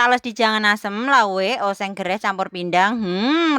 Tales dijangan asem lawuhe oseng gereh campur pindang.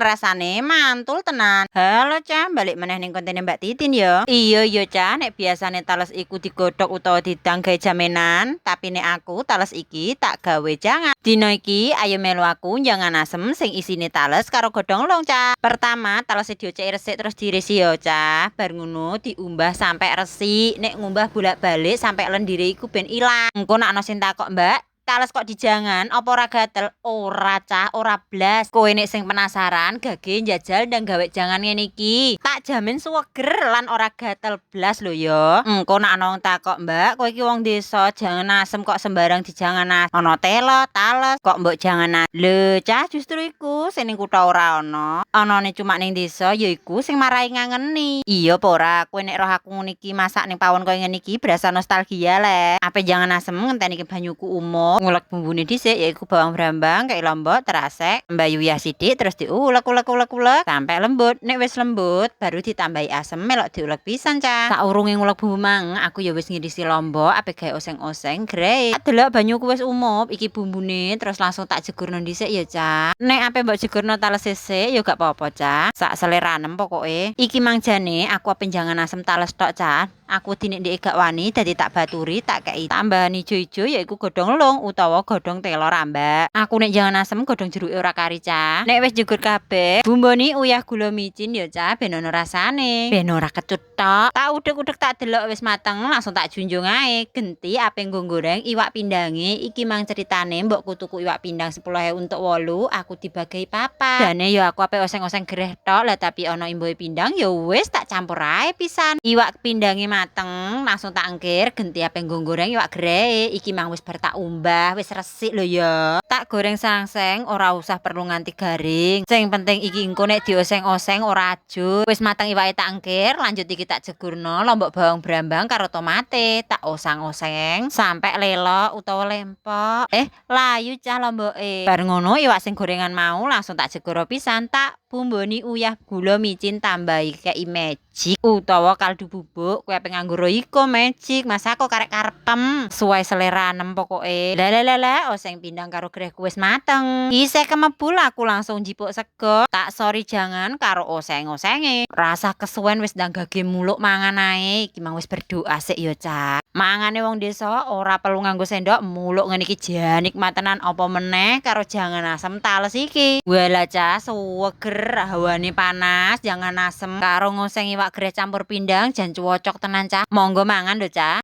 Rasane mantul tenan. Halo, Cah, balik meneh ning kontene Mbak Titin ya. Iya yo, Cah, nek biasane tales iku digodhog utawa didang gawe jamenan, tapi nek aku tales iki tak gawe jangan. Dino iki ayo melu aku jangan asem sing isine tales karo godhong long, Cah. Pertama, tales dioceki resik terus diirisi yo, Cah. Bar ngono diumbah sampai resik. Nek ngumbah bolak-balik sampai lendire iku ben ilang. Engko nek ana sing takok, "Mbak, tales kok dijangan apa ora gatel?" Ora, Cah, ora blas. Kowe nek sing penasaran gage njajal ndang gawe jangan ngene iki. Tak jamin suweger lan ora gatel blas lho ya. Engko nek ana wong takok, "Mbak, kowe iki wong desa, jangan asem kok sembarang dijangan as. Ana telo, tales, kok mbok jangan as?" Lho, Cah, justru iku sing ning kutha ora ana. Anane cuma ning desa ya iku sing marai ngangeni. Iya apa ora? Kowe nek roh aku ngene iki masak ning pawon koyo ngene iki berasa nostalgia le. Ape jangan asem ngenteni ke banyuku umup, ngulek bumbune dhisik, yaiku bawang brambang, kei lombok, terasek, mbayu uyah sithik, terus diulek ulek ulek ulek sampai lembut. Nek wis lembut baru ditambahi asem melok diulek pisan, Cah. Saurunge ngulek bumbu mang aku ya wis ngirisi lombok ape gawe oseng-oseng greh. Tak delok banyuku wis umup, iki bumbune terus langsung tak jegurno dhisik ya, Cah. Nek ape mbok jegurno tales sisik ya gak apa-apa, Cah. Sak seleranem pokoke. Iki mang jane aku ape jangan asem tales tok, Cah. Aku dine ndek gak wani, dadi tak baturi tak kei tambahan ijo-ijo, yaiku godhong long utawa godhong telo rambak. Aku nek jangan asem godhong jeruke ora kari, Cah. Nek wis jegur kabeh, bumboni uyah, gula, micin ya, Cah, ben ono rasane. Ben ora kecut tok. Tak udek-udek, tak delok wis mateng, langsung tak junjung ae. Genti ape nggo goreng iwak pindange. Iki mang ceritane mbokku tuku iwak pindang 10.000 untuk 8, aku dibagi papat. Jane ya aku ape oseng-oseng gereh tok lah, tapi ono imbuhe pindang ya wis tak campur ae pisan. Iwak pindange mateng, langsung tak angkir, genti ape nggo goreng iwak gerehe. Iki mang wis bar tak umbah, wis resik lho ya. Tak goreng sangseng, ora usah perlu nganti garing. Sing penting iki engko nek dioseng-oseng ora ajur. Wis mateng iwake tak angkir, lanjut iki tak jegurno lombok, bawang brambang karo tomate, tak osang-oseng sampai lelok utawa lempok. Eh, layu, Cah, lomboke. Bar ngono iwak sing gorengan mau langsung tak jeguro pisan, tak bumboni uyah, gula, micin, tambahi kei Magic utawa kaldu bubuk. Kowe ape nganggo Royco, Magic, masako karek karepem, suwai seleranem pokoke. Lah lah lah lah, oseng pindang karo grehku wis mateng. Isih kemebul aku langsung jipuk sego, tak sori jangan karo oseng-osenge. Rasah kesuwen, wis ndang gage muluk mangan ae. Iki mang wis berdoa sik ya, Cah. Mangane wong desa ora perlu nganggo sendok, muluk ngene iki jan nikmat tenan, apa meneh karo jangan asem tales iki. Walah, Cah, suweger, hawane panas, jangan asem karo ngoseng iwak gereh campur pindang jan cocok tenan, Cah. Monggo mangan lho, Cah.